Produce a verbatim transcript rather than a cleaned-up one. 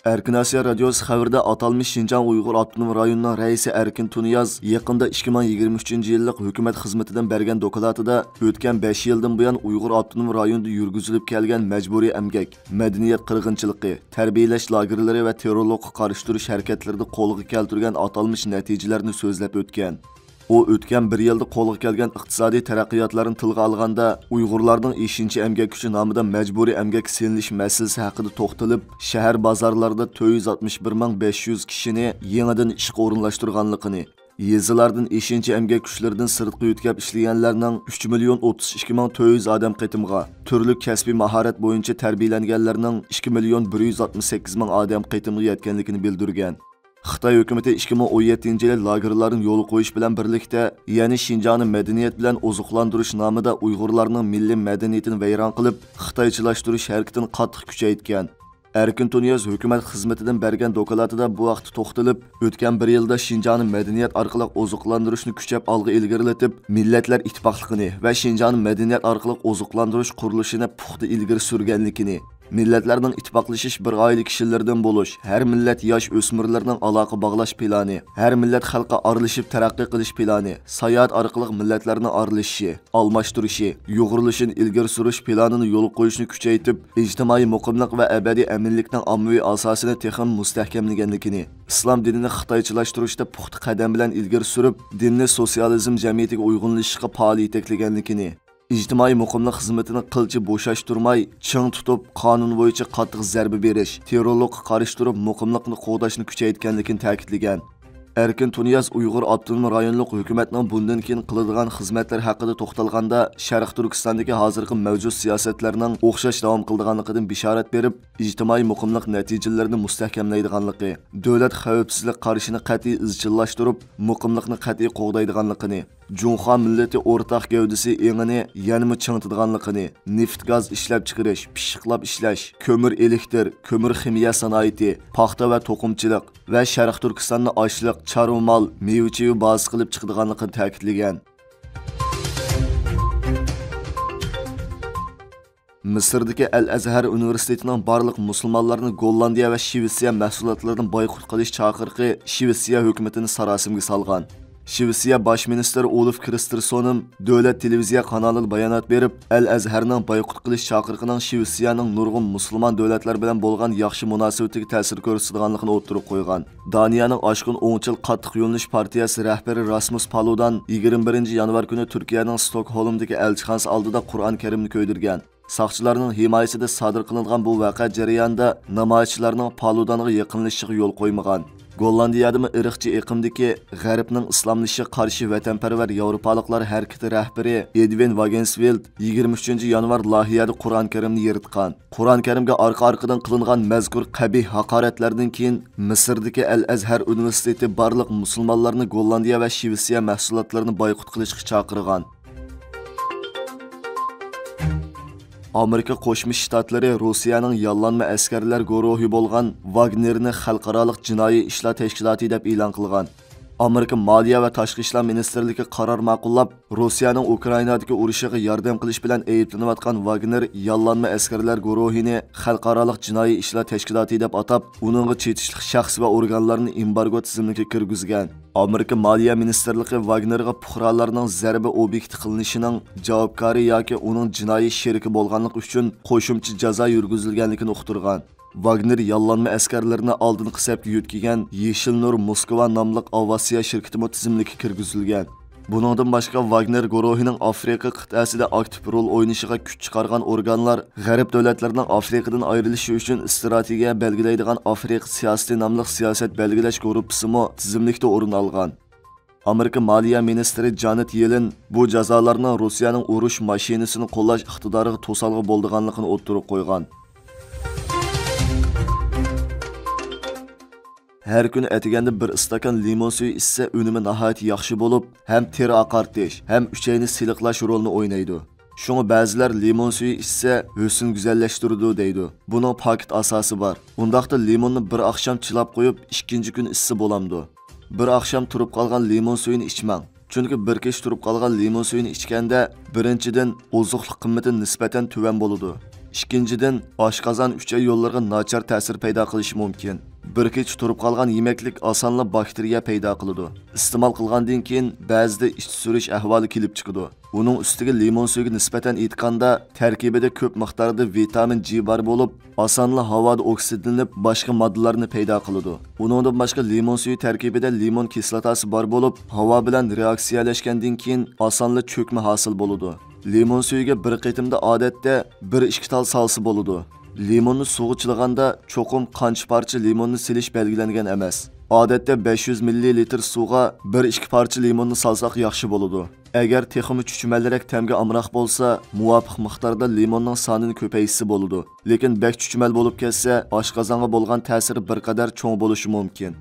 ئەركىن ئاسىيا رادىيوسى خەۋىرىدە ئاتالمىش شىنجاڭ ئۇيغۇر ئاپتونوم رايونىنىڭ رەئىسى ئەركىن تۇنىياز يېقىندا ئىككى مىڭ يىگىرمە ئۈچىنچى يىللىق ھۆكۈمەت خىزمىتىدىن بەرگەن دوكلاتىدا ئۆتكەن بەش يىلدىن بۇيان ئۇيغۇر ئاپتونوم رايونىدا يۈرگۈزۈلۈپ كەلگەن مەجبۇرىي ئەمگەك، مەدەنىيەت قىرغىنچىلىقى، تەربىيەلەش لاگېرلىرى ۋە تېررورلۇققا قارشى تۇرۇش ھەرىكەتلىرىدە قولغا كەلتۈرگەن ئاتالمىش نەتىجىلەرنى سۆزلەپ ئۆتكەن. ئۇ ئۆتكەن بىر يىلدا قولغا كەلگەن ئىقتىسادىي تەرەققىياتلارنى تىلغا ئالغاندا، ئۇيغۇرلارنىڭ ئېشىنچا ئەمگەك كۈچى نامىدا مەجبۇرىي ئەمگەككە سېلىنىش مەسىلىسى ھەققىدە توختىلىپ، شەھەر بازارلاردا تۆت يۈز ئاتمىش بىر مىڭ بەش يۈز كىشىنى يېڭىدىن ئىشقا ئورۇنلاشتۇرغانلىقىنى، يېزىلاردىن ئېشىنچا ئەمگەك كۈچلىرىدىن سىرتقا يۆتكەپ ئىشلىگەنلەرنىڭ ئۈچ مىليون ئوتتۇز ئىككى مىڭ تۆت يۈز ئادەم قېتىمغا، تۈرلۈك كەسپىي ماھارەت بويىچە تەربىيەلەنگەنلەرنىڭ ئىككى مىليون بىر يۈز ئاتمىش سەككىز مىڭ ئادەم قېتىمغا يەتكەنلىكىنى بىلدۈرگەن. خىتاي ھۆكۈمىتى ئىككى مىڭ ئون يەتتىنچى يىلى لاگېرلارنى يولغا قويۇش بىلەن بىرلىكتە، يەنە شىنجاڭنى مەدەنىيەت بىلەن ئوزۇقلاندۇرۇش نامىدا ئۇيغۇرلارنىڭ مىللىي مەدەنىيىتىنى ۋەيران قىلىپ، خىتايچىلاشتۇرۇش ھەرىكىتىنى قاتتىق كۈچەيتكەن. ئەركىن تۇنىياز ھۆكۈمەت خىزمىتىدىن بەرگەن دوكلاتىدا بۇ ھەقتە توختىلىپ، ئۆتكەن بىر يىلدا شىنجاڭنى مەدەنىيەت ئارقىلىق ئوزۇقلاندۇرۇشنى كۈچەپ ئالغا ئىلگىرىلىتىپ، مىللەتلەر ئىتتىپاقلىقىنى ۋە شىنجاڭنى مەدەنىيەت ئارقىلىق ئوزۇقلاندۇرۇش قۇرۇلۇشىنى پۇختا ئىلگىرى سۈرگەنلىكىنى، مىللەتلەرنىڭ ئىتتىپاقلىشىش بىر ئائىلە كىشىلىرىدىن بولۇش، ھەر مىللەت ياش ئۆسمۈرلىرىنىڭ ئالاقە باغلاش پىلانى، ھەر مىللەت خەلققە ئارىلىشىپ تەرەققىي قىلىش پىلانى، ساياھەت ئارقىلىق مىللەتلەرنىڭ ئارىلىشىشى، ئالماشتۇرۇشى، يۇغۇرۇلۇشىنى ئىلگىرى سۈرۈش پىلانىنى يولغا قويۇشنى كۈچەيتىپ، ئىجتىمائىي مۇقىملىق ۋە ئەبەدىي ئەمىنلىكنىڭ ئاممىۋى ئاساسىنى تېخىمۇ مۇستەھكەملىگەنلىكىنى، ئىسلام دىنىنى خىتايچىلاشتۇرۇشتا پۇختا قەدەم بىلەن ئىلگىرى سۈرۈپ، دىننى سوتسىيالىزم جەمئىيىتىگە ئۇيغۇنلىشىشقا پائال يېتەكلىگەنلىكىنى، ئىجتىمائىي مۇقىملىق خىزمىتىنى قىلچە بوشاشتۇرماي، چىڭ تۇتۇپ، قانۇن بويىچە قاتتىق زەربە بېرىش، تېررورلۇققا قارشى تۇرۇپ، مۇقىملىقنى قوغداشنى كۈچەيتكەنلىكىنى تەكىتلىگەن. ئەركىن تۇنىياز ئۇيغۇر ئاپتونوم رايونلۇق ھۆكۈمەتنىڭ بۇندىن كېيىن قىلىدىغان خىزمەتلىرى ھەققىدە توختالغاندا، شەرقىي تۈركىستاندىكى ھازىرقى مەۋجۇت سىياسەتلەرنىڭ ئوخشاش داۋام قىلىدىغانلىقىدىن بېشارەت بېرىپ، ئىجتىمائىي مۇقىملىق نەتىجىلىرىنى مۇستەھكەملەيدىغانلىقى، دۆلەت خەۋپسىزلىك قارىشىنى قەتئىي ئىزچىللاشتۇرۇپ، مۇقىملىقنى قەتئىي قوغدايدىغانلىقىنى، جۇڭخۇا مىللىتى ئورتاق گەۋدىسى ئېڭىنى يەنىمۇ چىڭىتىدىغانلىقىنى، نېفىت، گاز ئىشلەپچىقىرىش، پىششىقلاپ ئىشلەش، كۆمۈر، ئېلېكتىر، كۆمۈر خىمىيە سانائىتى، پاختا ۋە توقۇمىچىلىق ۋە شەرقىي تۈركىستاننى ئاشلىق، چارۋا مال، مېۋە چىۋە بازىسى قىلىپ چىقىدىغانلىقىنى تەكىتلىگەن. مىسىردىكى ئەل ئەزھەر ئۇنىۋېرسىتېتىنىڭ بارلىق مۇسۇلمانلارنى گوللاندىيە ۋە شىۋېتسىيە مەھسۇلاتلىرىدىن بايقۇت قىلىش چاقىرىقى شىۋېتسىيە ھۆكۈمىتىنى ساراسىمىگە سالغان. شىۋېتسىيە باش مىنىستىرى ئۇلۇف كرىستېرسونېم دۆلەت تېلېۋىزىيە قانالىدا بايانات بېرىپ، ئەل ئەزھەرنىڭ بايقۇت قىلىش چاقىرىقىنىڭ شىۋېتسىيەنىڭ نۇرغۇن مۇسۇلمان دۆلەتلەر بىلەن بولغان ياخشى مۇناسىۋىتىگە تەسىر كۆرسىتىدىغانلىقىنى ئوتتۇرىغا قويغان. دانىيەنىڭ ئاشقۇن ئوڭچىل قاتتىق يۆنىلىش پارتىيەسى رەھبىرى راسمۇس پالۇدان يىگىرمە بىرىنچى يانۋار كۈنى تۈركىيەنىڭ ستوكھولمدىكى ئەلچىخانىسى ئالدىدا قۇرئان كەرىمنى كۆيدۈرگەن. ساقچىلارنىڭ ھىمايىسىدە سادىر قىلىنغان بۇ ۋەقە جەريانىدا نامايىشچىلارنىڭ پالۇدانغا يېقىنلىشىشىغا يول قويمىغان. گوللاندىيەدىمۇ ئىرقچى ئېقىمدىكى غەربنىڭ ئىسلاملىشىشىغا قارشى ۋەتەنپەرۋەر ياۋروپالىقلار ھەرىكىتى رەھبىرى ئېدۋىن ۋاگېنسۋىلد يىگىرمە ئۈچىنچى يانۋار لايىھەدە قۇرئان كەرىمنى يىرتقان. قۇرئان كەرىمگە ئارقا-ئارقىدىن قىلىنغان مەزكۇر قەبىھ ھاقارەتلەردىن كېيىن، مىسىردىكى ئەل ئەزھەر ئۇنىۋېرسىتېتى بارلىق مۇسۇلمانلارنى گوللاندىيە ۋە شىۋېتسىيە مەھسۇلاتلىرىنى بايقۇت قىلىشقا چاقىرغان. ئامېرىكا قوشما شتاتلىرى روسىيەنىڭ ياللانما ئەسكەرلەر گۇرۇھى بولغان ۋاگنېرنى خەلقئارالىق جىنايى ئىشلار تەشكىلاتى دەپ ئېلان قىلغان. ئامېرىكا مالىيە ۋە تاشقى ئىشلار مىنىستىرلىكى قارار ماقۇللاپ، روسىيەنىڭ ئۇكرائىنادىكى ئۇرۇشىغا ياردەم قىلىش بىلەن ئەيىبلىنىۋاتقان ۋاگنېر ياللانما ئەسكەرلەر گۇرۇھىنى خەلقئارالىق جىنايى ئىشلار تەشكىلاتى دەپ ئاتاپ، ئۇنىڭغا چېتىشلىق شەخس ۋە ئورگانلارنى ئېمبارگو تىزىملىكىگە كىرگۈزگەن. ئامېرىكا مالىيە مىنىستىرلىقى ۋاگنېرغا پۇقرالارنىڭ زەربە ئوبيېكتى قىلىنىشىنىڭ جاۋابكارى ياكى ئۇنىڭ جىنايى شېرىكى بولغانلىقى ئۈچۈن قوشۇمچە جازا يۈرگۈزۈلگەنلىكىنى ئۇقتۇرغان. ۋاگنېر ياللانما ئەسكەرلىرىنى ئالدىنقى سەپكە يۆتكىگەن يېشىل نۇر موسكۋا ناملىق ئاۋىئاتسىيە شىركىتىمۇ تىزىملىككە كىرگۈزۈلگەن. بۇنىڭدىن باشقا، ۋاگنېر گۇرۇھىنىڭ ئافرىقا قىتئەسىدە ئاكتىپ رول ئوينىشىغا كۈچ چىقارغان ئورگانلار غەرب دۆلەتلىرىنىڭ ئافرىقىدىن ئايرىلىشى ئۈچۈن ئىستراتېگىيە بەلگىلەيدىغان ئافرىقا سىياسىتى ناملىق سىياسەت بەلگىلەش گۇرۇپپىسىمۇ تىزىملىكتە ئورۇن ئالغان. ئامېرىكا مالىيە مىنىستىرى جانېت يېلېن بۇ جازالارنىڭ روسىيەنىڭ ئۇرۇش ماشىنىسىنى قوللاش ئىقتىدارىغا توسالغۇ بولىدىغانلىقىنى ئوتتۇرىغا قويغان. ھەر كۈنى ئەتىگەندە بىر ئىستاكان لىمون سۈيى ئىچسە، ئۈنۈمى ناھايىتى ياخشى بولۇپ، ھەم تېرە ئاقارتىش، ھەم ئۈچەينى سىلىقلاش رولىنى ئوينايدۇ. شۇڭا بەزىلەر لىمون سۈيى ئىچسە، ھۆسن گۈزەللەشتۈرىدۇ دەيدۇ. بۇنىڭ پاكىت ئاساسى بار. ئۇنداقتا لىموننى بىر ئاخشام چىلاپ قويۇپ، ئىككىنچى كۈنى ئىچسە بولامدۇ؟ بىر ئاخشام تۇرۇپ قالغان لىمون سۈيىنى ئىچمەڭ. چۈنكى بىر كېچە تۇرۇپ قالغان لىمون سۈيىنى ئىچكەندە، بىرىنچىدىن، ئوزۇقلۇق قىممىتى نىسبەتەن تۆۋەن بولىدۇ. ئىككىنچىدىن، ئاشقازان، ئۈچەي يوللىرىغا ناچار تەسىر پەيدا قىلىشى مۇمكىن. بىر كېچە تۇرۇپ قالغان يېمەكلىك ئاسانلا باكتېرىيە پەيدا قىلىدۇ. ئىستېمال قىلغاندىن كېيىن بەزىدە ئىچ سۈرۈش ئەھۋالى كېلىپ چىقىدۇ. ئۇنىڭ ئۈستىگە لىمون سۈيىگە نىسبەتەن ئېيتقاندا، تەركىبىدە كۆپ مىقداردا ۋىتامىن جى بار بولۇپ، ئاسانلا ھاۋادا ئوكسىدلىنىپ، باشقا ماددىلارنى پەيدا قىلىدۇ. ئۇنىڭدىن باشقا لىمون سۈيى تەركىبىدە لىمون كىسلاتاسى بار بولۇپ، ھاۋا بىلەن رېئاكسىيەلەشكەندىن كېيىن ئاسانلا چۆكمە ھاسىل بولىدۇ. لىمون سۈيىگە بىر قېتىمدا ئادەتتە بىر ئىككى تال سالسا بولىدۇ. لىموننى سۇغا چىلىغاندا چوقۇم قانچە پارچە لىموننى سېلىش بەلگىلەنگەن ئەمەس. ئادەتتە بەش يۈز مىللىلىتىر سۇغا بىر ئىككى پارچە لىموننى سالساق ياخشى بولىدۇ. ئەگەر تېخىمۇ چۈچۈمەلرەك تەمگە ئامراق بولسا، مۇۋاپىق مىقداردا لىموننىڭ سانىنى كۆپەيتسە بولىدۇ. لېكىن بەك چۈچۈمەل بولۇپ كەتسە، ئاشقازانغا بولغان تەسىرى بىر قەدەر چوڭ بولۇشى مۇمكىن.